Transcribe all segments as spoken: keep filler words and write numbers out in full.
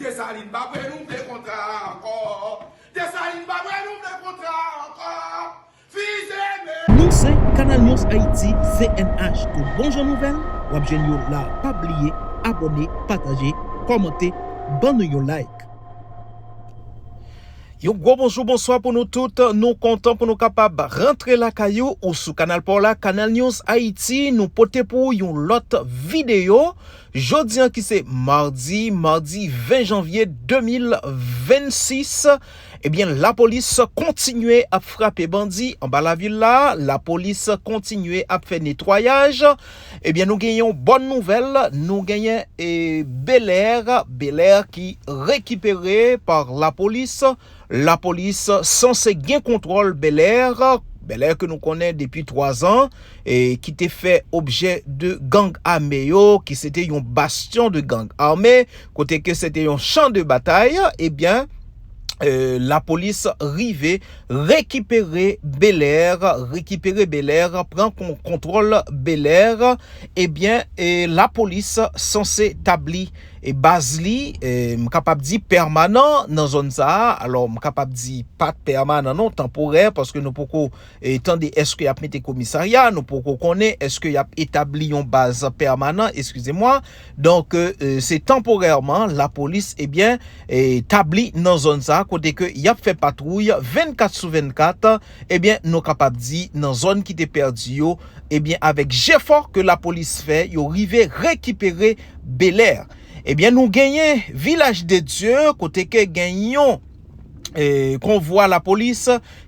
Desalin pa vle nou vle kontra ankò. Desalin pa vle nou vle kontra ankò. Fize men. Nou se Canal News Haïti, C N H. Tout bon jan nouvèl, w ap jwenn yo la. Pa bliye abòne, pataje, kòmante, ban nou yon like. Yon gwo bonjou, bonswa pou nou tout. Nou kontan pou nou kapab rantre lakay ou, ou sou kanal pa w la, Canal News Haïti. Nou pote pou ou yon lòt videyo. Jodi an ki se madi, madi ven janvye de mil vennsis, ebyen, lapolis kontinye ap frape bandi anba lavil la. Lapolis kontinye ap fè netwayaj. Ebyen, nou genyen yon bòn nouvèl. Nou genyen, e, Bèlè, Bèlè ki rekipere pa lapolis. Lapolis sanse gen kontwòl Bèlè, Bèlè ke nou konnen depi twa zan, e ki te fè objè de gang ame yo, ki se te yon bastyon de gang ame, kote ke se te yon chan de batay, ebyen, e, lapolis rive rekipere Bèlè, rekipere Bèlè, pran kon-, kontwòl Bèlè, ebyen, e, lapolis sanse tabli e baz li, e, m kapab di pèmanan nan zòn sa a. Alò, m kapab di pa pèmanan non, tanporè, paske nou poko, e, tande èske y ap mete komisarya, nou poko konnen èske y ap etabli yon baz pèmanan, eskize mwa. Donk, e, se tanporèman lapolis, ebyen, e, tabli nan zòn sa a, kote ke y ap fè patwouy vennkat sou vennkat, ebyen, nou kapab di nan zòn ki te pèdi yo, ebyen, avèk jefò ke lapolis fè, yo rive rekipere Bèlè. Ebyen, nou genyen Vilaj de Dye, kote ke gen yon, e, konvwa lapolis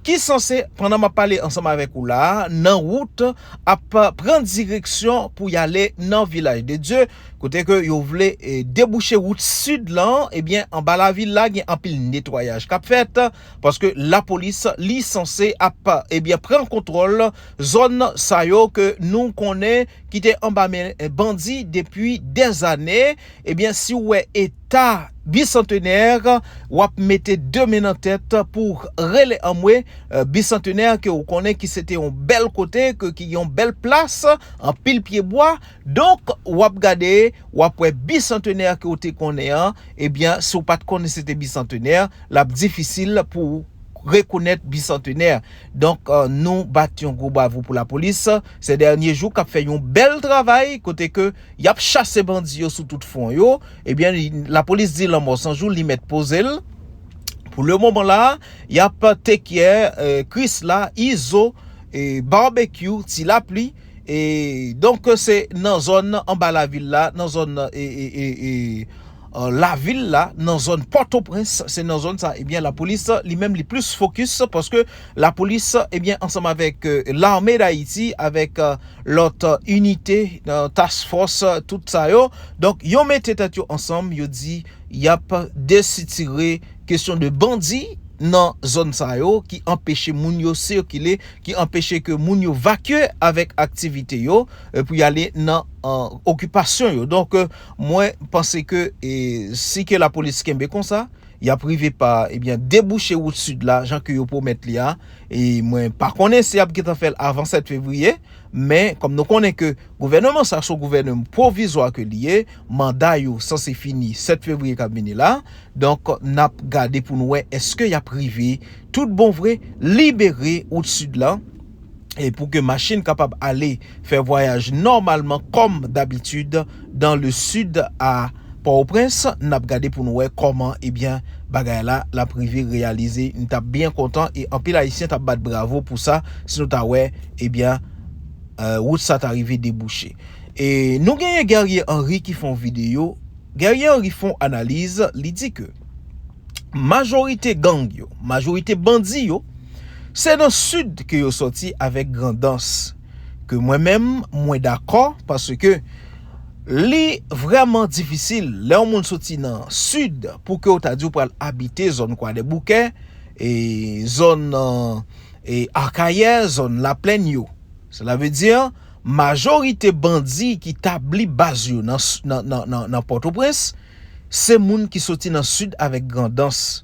ki sanse, pandan m ap pale ansanm avèk ou la, nan wout, ap pran direksyon pou y ale nan Vilaj de Dye, kote ke yo vle, e, debouche wout sid lan, ebyen, anba lavil la, gen anpil netwayaj k ap fèt, paske lapolis, li sanse ap, ebyen, pran kontwòl zòn sa yo ke nou konnen ki te anba men, e, bandi depi dèzane. Ebyen, si w wè eta Bisantenè, w ap mete de men nan tèt pou rele anmwe, e, Bisantenè ke w konnen ki se te yon bèl kote, ke, ki yon bèl plas, anpil pye bwa. Donk, w ap gade, w ap wè Bisantenè ke w te konnen an, ebyen, si w pa t konnen se te Bisantenè, l ap difisil pou w rekonèt Bisantenè. Donk, e, nou bat yon gwo bravo pou lapolis. Sè dènye jou k ap fè yon bèl travay, kote ke y ap chase bandi yo sou tout fwon yo. Ebyen, li, lapolis di lanmò san jou, li mèt poze l. Pou le moman la, y ap take care, e, Krisla, Izo, e, Barbecue, Ti Lapli. E donk, se nan zòn anba lavil la, nan zòn, e, e, e, e, e, lavil la, nan zòn Pòtoprens, se nan zòn sa, ebyen, lapolis, li menm, li plis fokis, paske lapolis, ebyen, ansanm avèk, e, Lame d Ayiti, avèk, e, lòt, e, inite, e, task force, e, tout sa yo. Donk, yo mete tèt yo ansanm, yo di y ap desitire kesyon de bandi nan zòn sa yo ki anpeche moun yo sikile, ki anpeche ke moun yo vakye avèk aktivite yo, e, pou y ale nan, e, okipasyon yo. Donk, e, mwen panse ke, e, si ke lapolis kenbe konsa, y ap rive pa, ebyen, debouche wout sid la, jan ke yo pwomèt li a. E mwen pa konnen si y ap gentan fè l avan sèt fevriye, men kòm nou konnen ke gouvènman sa se yon gouvènman pwovizwa ke li ye, manda yo sanse fini sèt fevriye k ap vini la. Donk, n ap gade pou n wè èske y ap rive tout bon vre libere wout sid la, e pou ke machin kapab ale fè vwayaj nòmalman kòm dabitid dans le sud à Pòtoprens. N ap gade pou n wè kòman, ebyen, bagay la, l ap rive reyalize. M t ap byen kontan e anpil Ayisyen t ap bat bravo pou sa, si nou ta wè, ebyen, e, wout sa ta rive debouche. E nou genyen Guerrier Henry ki fè yon videyo. Guerrier Henry fè yon analiz, li di ke majorite gang yo, majorite bandi yo, se nan sid ke yo sòti avèk Grandans. Ke mwen menm, mwen dakò, paske li vrèman difisil lè yon moun soti nan sid pou ke w ta di w pral abite zòn Kwadèboukè, e zòn, e, Akayè, zòn Laplèn yo. Sela vle di, majorite bandi ki tabli baz yo nan, nan, nan, nan, nan Pòtoprens, se moun ki soti nan sid avèk Grandans.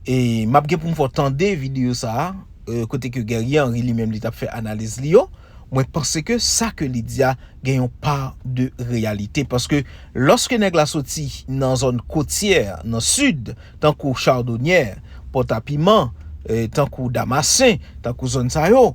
E m ap gen pou m fè w tande videyo sa a, e, kote ke Guerrier Henry li menm li t ap fè analiz li yo. Mwen panse ke sa ke li di a gen yon pa de reyalite, paske lòske nèg la soti nan zòn kotyè, nan sid, tankou Chardonnière, Pòtapiman, eh, tankou Damasen, tankou zòn sa yo,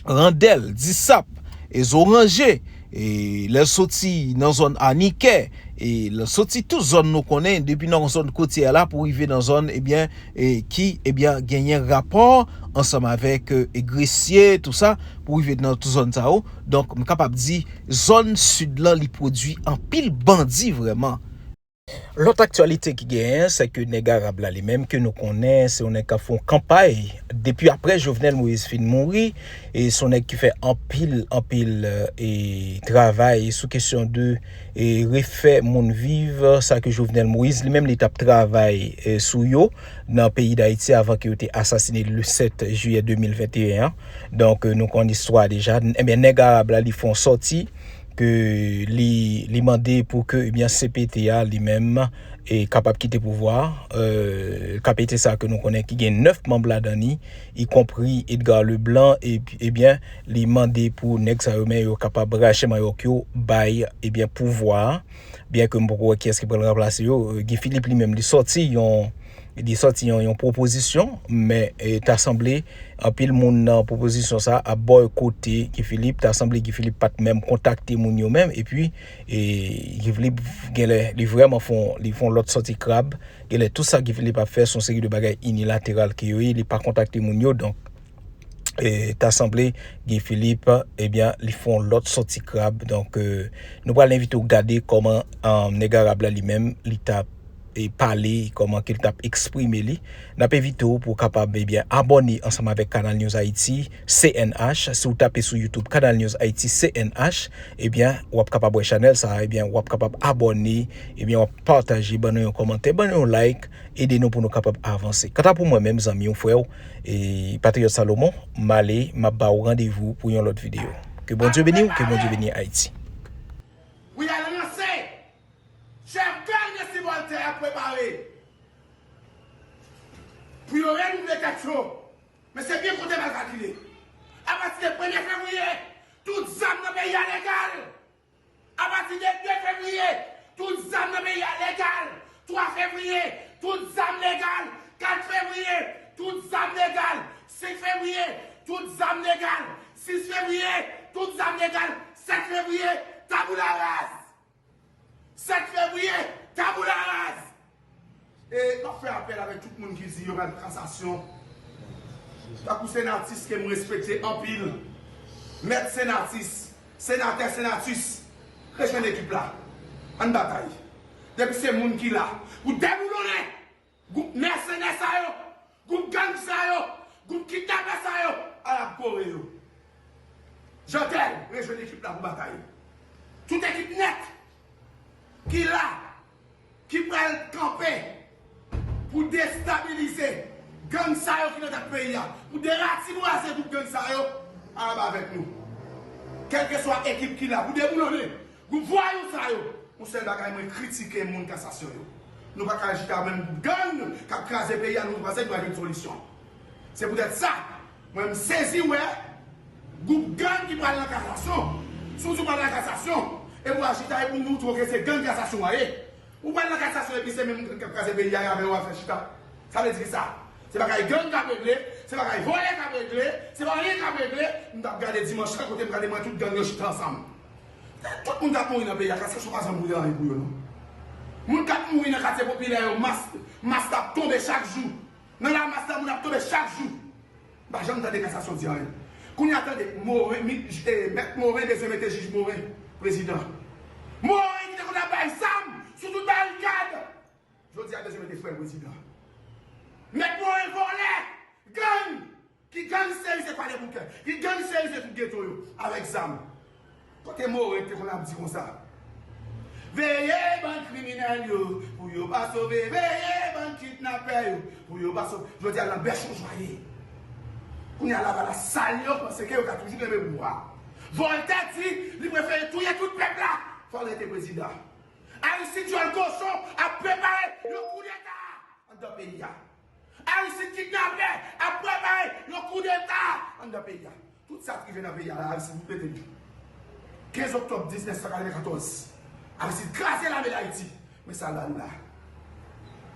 Randèl, Disap, e Zoranje, e lè l soti nan zòn Anikè, e lè l soti tout zòn nou konnen, depi nan zòn kotyè la pou rive nan zòn, ebyen, e ki, ebyen, genyen rapò ansanm avèk, e, e Gresye, tou sa, pou rive nan tout zòn sa yo. Donk, m kapab di, zòn sid lan, li pwodui anpil bandi vrèman. Lòt aktyalite ki genyen, se ke nèg arab la, li menm, ke nou konnen, se yon nèg k ap fè yon kanpay depi aprè Jovenel Moïse fin mouri, e se yon nèg ki fè anpil, anpil, e, travay sou kesyon de, e, refè moun viv, sa ke Jovenel Moïse, li menm, li t ap travay, e, sou yo nan peyi Dayiti avan ke yo te asasine l le sèt jiyè de mil venteyen an. Donk, e, nou konn istwa deja. Ebyen, nèg arab la, li fè yon sòti ke li, li mande pou ke, ebyen, C P T a, li menm, e kapab kite pouvwa a. E, K P T sa ke nou konnen ki gen nèf manm ladan li, ikonpri Edgar Leblanc, e, ebyen, li mande pou nèg sa yo, men yo kapab rache manyòk yo, bay, ebyen, pouvwa a. Byen ke m poko wè kiyès ki pral ranplase yo, e, Guy Philippe li menm, li sòti yon, li sòti yon, yon pwopozisyon, men, e, ta sanble anpil moun nan pwopozisyon sa ap bòykote Guy Philippe, ta sanble Guy Philippe pa t menm kontakte moun yo menm, epi, e, Guy Philippe genlè, li vrèman fè yon, li fè yon lòt sòti krab, genlè tout sa Guy Philippe ap fè se yon seri de bagay inilateral ke yo ye, li pa kontakte moun yo, donk, e, ta sanble Guy Philippe, ebyen, li fè yon lòt sòti krab. Donk, e, nou pral envite w gade kòman, e, nèg arab la li menm, li t ap, e, pale, kòman ke l t ap eksprime li. N ap envite w pou w kapab, ebyen, abòne ansanm avèk Canal News Haïti, C N H. Si w tape sou YouTube Canal News Haïti, C N H, ebyen, w ap kapab wè chanèl sa a, ebyen, w ap kapab abòne, ebyen, w ap pataje, ban nou yon kòmantè, ban nou yon like, ede nou pou nou kapab avanse. Kanta pou mwen menm, zanmi w, frè w, e patriyòt Salomon, m ale, m ap ba w randevou pou yon lòt videyo. Ke Bondye beni w, ke Bondye beni Ayiti. Pou y al ranse, chèf gang yo sibòltè ap prepare pou yo renouvle tèt yo. Men se byen konte mal kalkile. Apati de premye fevriye, tout zam nan peyi a legal. Apati de de fevriye, tout zam nan peyi a legal. Twa fevriye, tout zam legal. Kat fevriye, tout zam legal. Senk fevriye, tout zam legal. Sis fevriye, tout zam legal. Sèt fevriye, tabula rasa. Sèt fevriye, tabula rasa. E m ap fè apèl avèk tout moun ki di yo pral nan kasasyon. Tankou senatis ke m respekte anpil, mèt senatis, senatè senatis, rejwenn ekip la. Ann batay. Depi se moun ki la pou deboulonnen gwoup mèsenè sa yo, gwoup gang sa yo, gwoup kidnapè sa yo, al ap kore yo. Jantèl, rejwenn ekip la pou batay. Tout ekip nèt ki la, ki pral kanpe pou destabilize gang sa yo ki nan tèt peyi a, pou deratiboraze gwoup gang sa yo, al ap avèk nou. Kèlkeswa ekip ki la, pou deboulonnen gwoup vwayou sa yo. Yon sèl bagay mwen kritike moun kasasyon yo. Nou pa ka chita menm gwoup gang k ap kraze peyi a, nou panse nou pa jwenn solisyon. Se poutèt sa, mwen m sezi wè gwoup gang ki pral nan kasasyon. Si w di w pral nan kasasyon, e pou ajita e pou nou twoke se gang kasasyon an ye. Ou pral nan kasasyon epi se menm gang k ap kraze peyi a avè w w ap fè chita. Sa vle di ki sa? Se bagay gang k ap regle, se bagay vòlè k ap regle, se pa anyen k ap regle. M t ap gade dimanch lan kote m gade mwen tout gang yo chita ansanm. Tout moun k ap mouri nan peyi a, kasasyon pa janm regle anyen pou yo non. Moun k ap mouri nan katye popilè yo, mas, mas t ap tonbe chak jou. Nan lamas la, moun ap tonbe chak jou. M pa janm tande kasasyon di anyen. Kounye a tande, Moren, mi, eh, mèt Moren bezwen mete jij Moren prezidan. Moren ki te konn ap bay zam sou tout barikad. Jodi a bezwen mete frè l prezidan. Mèt Moren vòlè, gang, ki gang serize Kwadèboukè, ki gang serize tout geto yo, avèk zam. Kote Moren te konn ap di konsa? Veye bann kriminèl yo, pou yo pa sove, veye bann kidnapè yo, pou yo pa sove. Jodi a nan bèch yon jwaye. Kounye a lavalas sal yo panse ke yo ka toujou kenbe pouvwa. Vòltè di li prefere touye tout pèp la. Vòltè te prezidan. Aristid dyòl kochon ap prepare yon koudeta anndan peyi a. Aristid kidnapè ap prepare yon koudeta anndan peyi a. Tout sa k rive nan peyi a la, Aristide pete l. Kenz oktòb diznèf san katrevenkatòz, Aristide kraze lame Dayiti. Men sa l ba nou la.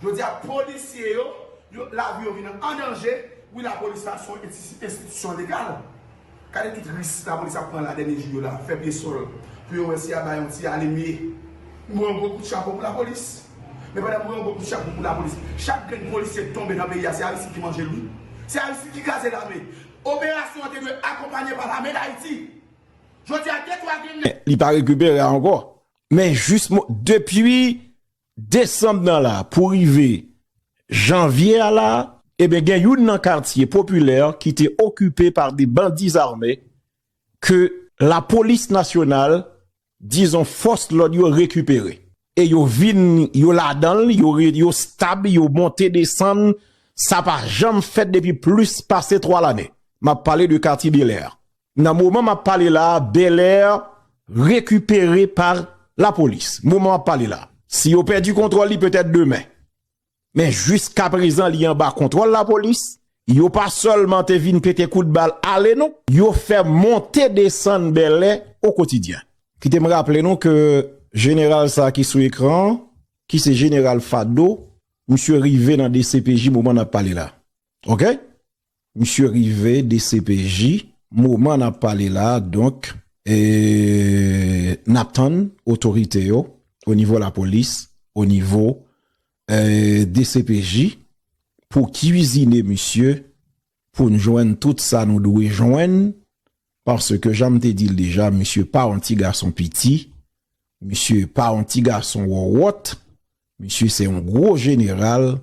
Jodi a, polisye yo, yo, lavi yo vin an danje. Wi, lapolis la se yon ensti-, enstitisyon legal. Gade tout risk lapolis ap pran la dènye jou yo la, fè pye sòl, pou yo wè si y a bay yon ti alemye. M voye yon gwo kout chapo pou lapolis. Men pandan m voye yon gwo kout chapo pou lapolis, chak grenn polisye k tonbe nan peyi a, se Aristide ki manje l, wi. Se Aristide ki kraze lame. Operasyon an te dwe akonpanye pa lame Dayiti. Jodi a, de twa grenn nèg. Li pa rekipere ankò. Men jis mo-, depi desanm nan la pou rive janvye a la, ebyen, gen youn nan katye popilè ki te okipe pa de bandits armés ke lapolis nasyonal, dizon, fòs lòd yo rekipere. E yo vin, yo ladan l, yo re-, yo stab, yo monte desann, sa pa janm fèt depi plis pase twa lane. M ap pale de katye Bèlè. Nan moman m ap pale la a, Bèlè rekipere pa lapolis. Moman m ap pale la. Si yo pèdi kontwòl li, petèt demen. Men jiskaprezan, li anba kontwòl lapolis. Yo pa sèlman te vin pete kout bal ale, non. Yo fè monte desann Bèlè o kotidyen. Kite m raple nou ke jeneral sa a ki sou ekran an, ki se jeneral Fado, misye rive nan D C P J moman n ap pale la. Oke? Misye rive D C P J moman n ap pale la a, donk, e, n ap tann otorite yo, o nivo lapolis, o nivo, e, D C P J, pou kwizine misye, pou n jwenn tout sa nou dwe jwenn, paske, jan m te di l deja, misye pa yon ti gason piti, misye pa yon ti gason wòwòt, misye se yon gwo jeneral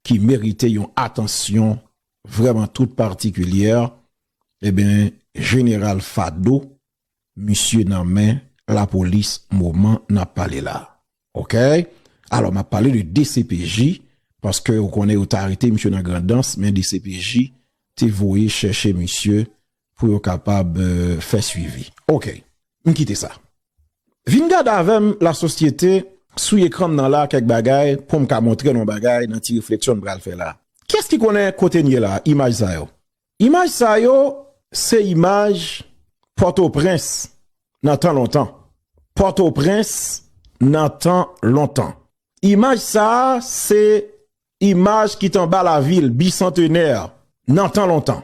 ki merite yon atansyon vrèman tout patikilyè. Ebyen, jeneral Fado, misye nan men lapolis moman n ap pale la. Oke? Alò, m ap pale de D C P J, paske ou konnen yo t arete misye nan Grandans, men D C P J te voye chèche misye pou yo kapab, e, fè swivi. Oke, m kite sa. Vin gade avè m, lasosyete, sou ekran m nan la, kèk bagay, pou m ka montre nou bagay nan ti refleksyon m pral fè la. Kiyès ki konnen kote n ye la, imaj sa yo? Imaj sa yo, se imaj Pòtoprens nan tan lontan. Pòtoprens nan tan lontan. Imaj sa a, se imaj ki t anba lavil, Bisantenè, nan tan lontan.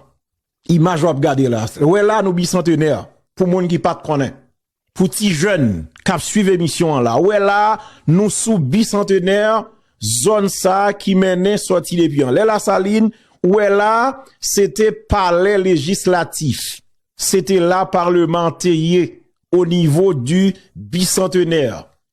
Imaj w ap gade la. Wè la, nou Bisantenè, pou moun ki pa t konnen. Pou ti jèn k ap swiv emisyon an la, wè la, nou sou Bisantenè, zòn sa a ki mennen sòti depi anlè Lasalin, wè la, se te palè lejislatif. Se te la palman te ye, o nivo di Bisantenè.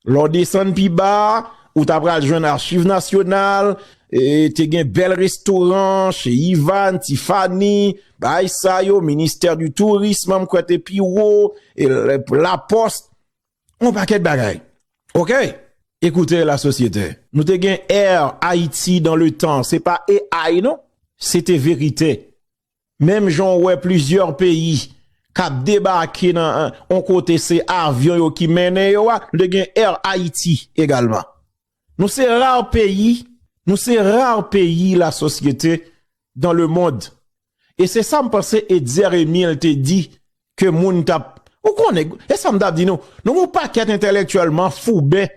Lè w desann pi ba, ou ta pral jwenn Achiv Nasyonal, e te gen bèl restoran, Chez Ivan, Tiffany, bagay sa yo, Ministè di Tourism, m kwè te pi wo, e l-, Lapòs, yon pakèt bagay. Oke? Ekoute, lasosyete, nou te gen Air Haïti dans le temps, se pa A I non, se te verite. Menm jan w wè plizyè peyi k ap debake nan, yon kote, se avyon yo ki mennen yo a, nou te gen Air Haïti egalman. Nou se ra peyi, nou se ra peyi, lasosyete, dans le monde. E se sa m panse Etzer Emile te di ke moun t ap, ou konnen, e sa m t ap di nou, nou gen yon pakèt entèlektyèl manfouben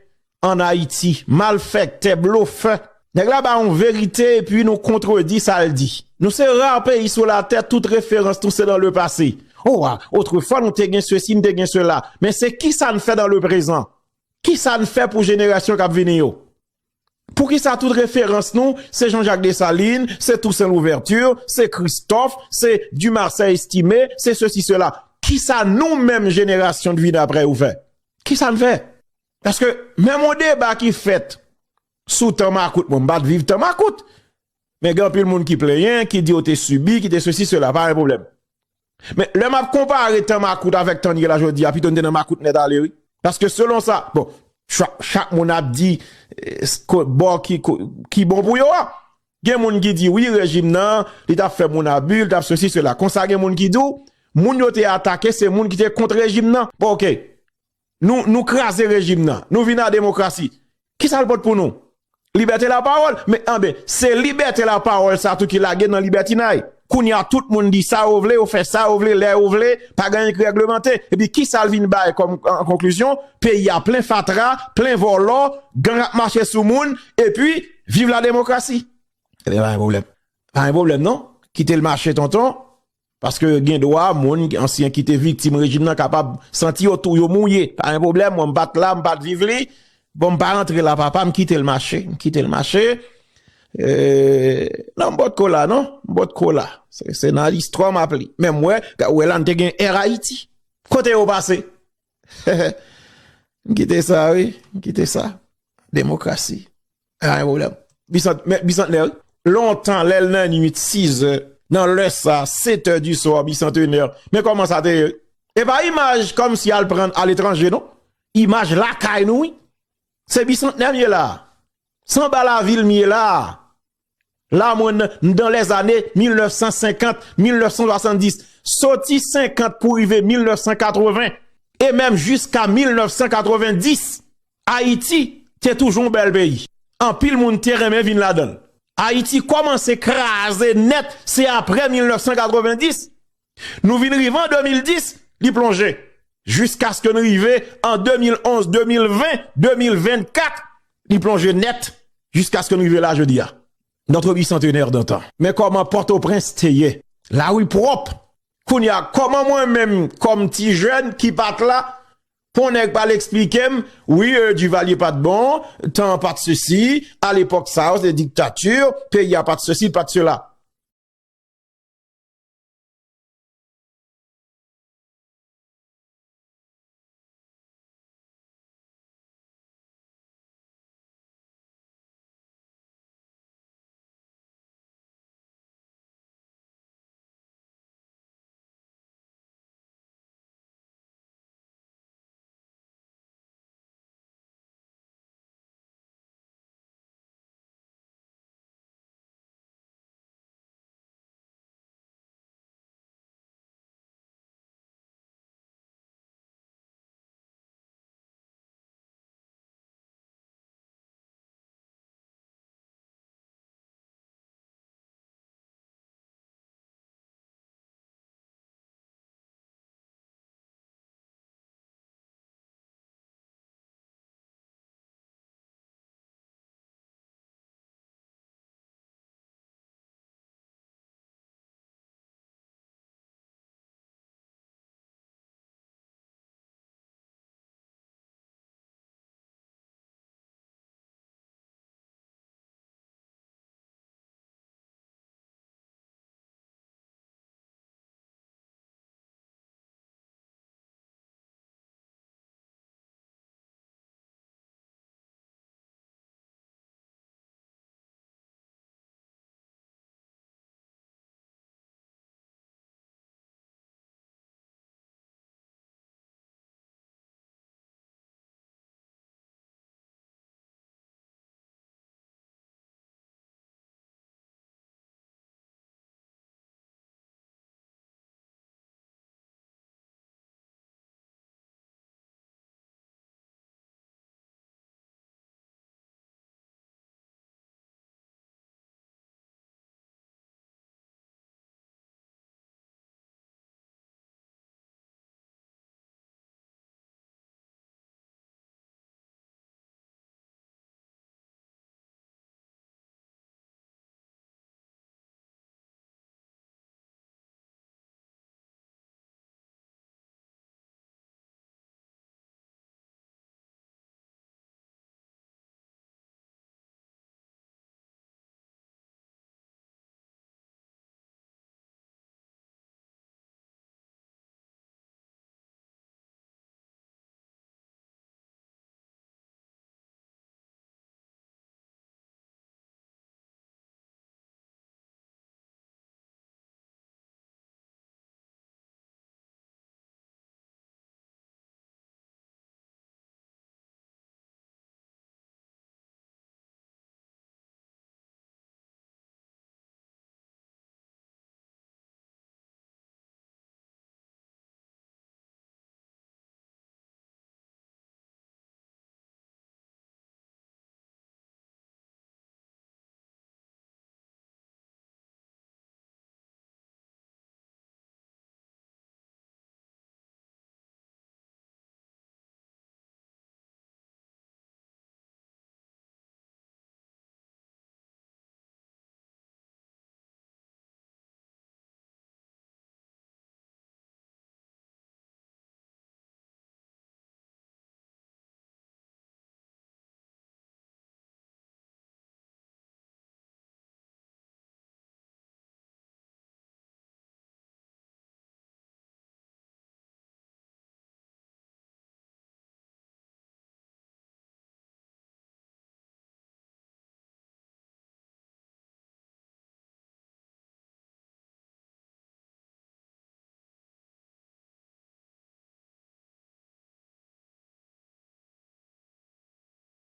ann Ayiti, malfektè, blofè. Nèg la ba yon verite epi nou kontredi sa l di. Nou se ra peyi sou latè, tout referans nou se dans le passé. O, a, otrefwa nou te gen sesi, nou te gen sela. Men se kisa n fè dans le présent? Kisa n fè pou jenerasyon k ap vini yo? Poukisa tout referans nou se Jean-Jacques Dessalines, se Toussaint Louverture, se Christophe, se Dumarsais Estimé, se sesi, sela? Kisa nou menm jenerasyon k vini apre yo fè? Kisa n fè? Paske menm yon deba ki fèt sou tan makout, mwen m pa t viv tan makout. Men gen anpil moun ki plenyen, ki di yo te sibi, ki te sesi, sela, pa gen pwoblèm. Men lè m ap konpare tan makout avèk tan n ye la jodi a, pito n te nan makout nèt ale, wi. Paske selon sa, bon, chak, chak moun ap di, e, s-, ko-, bò ki, ko-, ki bon pou yo a. Gen moun ki di, wi, rejim nan, li t ap fè moun abi, li t ap sesi, sela. Konsa, gen moun ki di w, moun yo te atake, se moun ki te kont rejim nan. Bon, oke. Nou, nou kraze rejim nan. Nou vin a demokrasi. Kisa l pote pou nou? Libète lapawòl. Men, anben, se libète lapawòl sa tou ki lage nan libètinay. Kounye a, tout moun di sa yo vle, yo fè sa yo vle, lè yo vle, pa gen anyen ki reglemante. Epi, kisa l vin bay kòm, an konklizyon? Peyi a plen fatra, plen vòlò, gang ap mache sou moun, epi, viv la demokrasi. Ebyen, pa gen pwoblèm. Pa gen pwoblèm, non. Kite l mache, tonton. Paske gen dwa moun, ansyen ki te viktim rejim nan, kapab santi yo tou yo mouye. Pa gen pwoblèm, mwen, m pa t la, m pa t viv li. Bon, m pa rantre la, papa, m kite l mache. M kite l mache. E, non, m potko la, non. M potko la. Se, se nan listwa m ap li. Men m wè, wè la, n te gen Air Haïti. Kote yo pase? M kite sa, wi. M kite sa. Demokrasi. Pa gen pwoblèm. Bisant-, men, bisantnè, wi. Lontan, lè l nan nwit, sizè, nan lè sa, setè di swa, bisantenè. Men kòman sa te ye? E pa imaj kòmsi al pran aletranje, non. Imaj lakay nou, wi. Se bisantnè m ye la. Se anba lavil m ye la. La, mwen, m dan lèzane mil nèf san senkant, mil nèf san swasanndis. Soti senkant pou rive mil nèf san katreven. E menm jiska mil nèf san katreven dis, Ayiti te toujou yon bèl peyi. Anpil moun te renmen vin ladan l. Ayiti kòmanse kraze nèt, se apre mil nèf san katreven dis. Nou vin rive an de mil dis, li plonje. Jiskaske n rive an de mil onz, de mil ven, de mil vennkat, li plonje nèt jiskaske n rive la jodi a. Notre bicentenaire d'antan. Men kòman Pòtoprens te ye? Lari pwòp. Kounye a, kòman mwen menm, kòm ti jèn ki pa t la, pou yon nèg pral eksplike m, wi, euh, Duvalier pa t bon, tan an pa t sesi, alepòk sa yo, se diktati, peyi a pa t sesi, pa t sela.